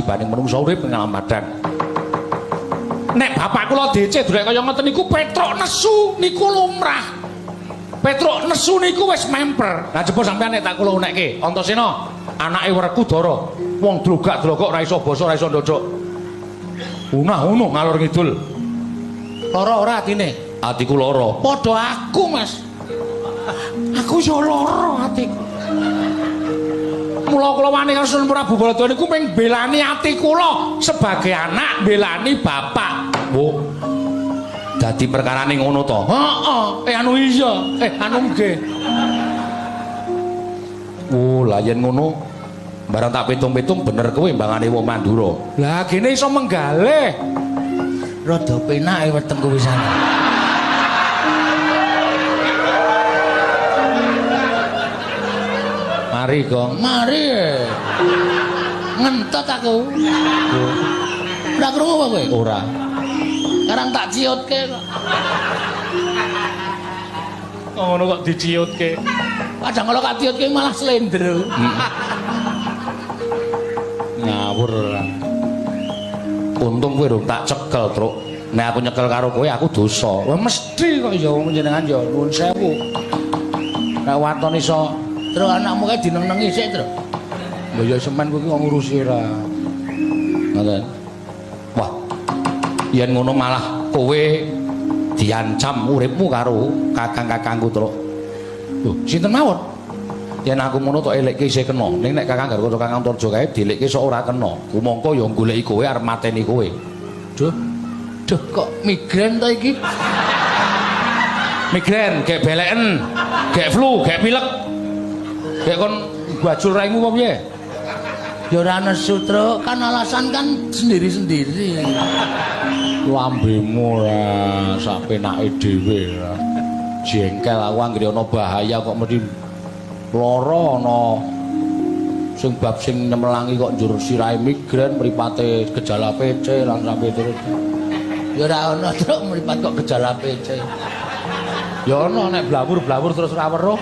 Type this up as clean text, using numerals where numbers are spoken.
Kewajibaning menungsa urip ing alam padang. Nek bapak kula DC durek kaya ngoten niku Petruk nesu niku lumrah. Petruk nesu niku wis memper. Lah jebul sampean nek tak kula unekke, Antasena anake Werkudara, wong drogak-drogok ora iso basa, ora iso ndodok. Unah-unuh ngalor ngidul. Lara ora atine? Atiku lara. Padha aku, Mas. Aku yo lara atiku. Mula kula wani karo Sunan Prabu Baladewa niku mung belani ati kula sebagai anak belani bapak. Wo. Dadi perkarane ngono to? Heeh. Anu iya. Anu nggih. Oh, lah yen ngono barang tak pitung-pitung bener kowe mbangane wong Mandura. Lah gene iso menggalih. Rada penake wetengku pisan. Mari, Gong. Mari. Ngentot aku. Ora krungu apa kowe? Ora. Sekarang tak ciutke kok. Oh, ngono kok diciutke. Kadang kalau tak ciutke malah slendro. Ngawur. Untung kowe rung tak cekel, Truk. Nek aku nyekel karo kowe aku dosa. Wah, mesti kok ya panjenengan ya nuwun sewu. Nek waton iso Truk anakmu kae dineng-nengi sik, Truk. Lha ya semen kowe iki kok ngurusi ora. Ngoten. Wah. Yen ngono malah kowe diancam uripmu karo kakang-kakangku, Truk. Lho, sinten mawon? Yen aku ngono tok elekke isih kena. Ning nek Kakang Garwa Kakang Antarja kae dielekke sok ora kena. Kumangka ya goleki kowe arep mateni kowe. Duh. Duh, kok migren to iki? Migren, gek beleken, gek flu, gek pilek. Gek kon bajul raimu apa piye? Ya ora nesu, Truk. Kan alasan kan sendiri-sendiri. Lambemu ora sak penake dhewe. Jengkel aku anggere ana bahaya kok mesti lara ana sing bab sing nyemelangi kok njur sirahe migren, mripate gejala PC lan sampe terus. Ya ora ana, Truk, mripat kok gejala PC. Ya ana nek blawur-blawur terus ora weruh.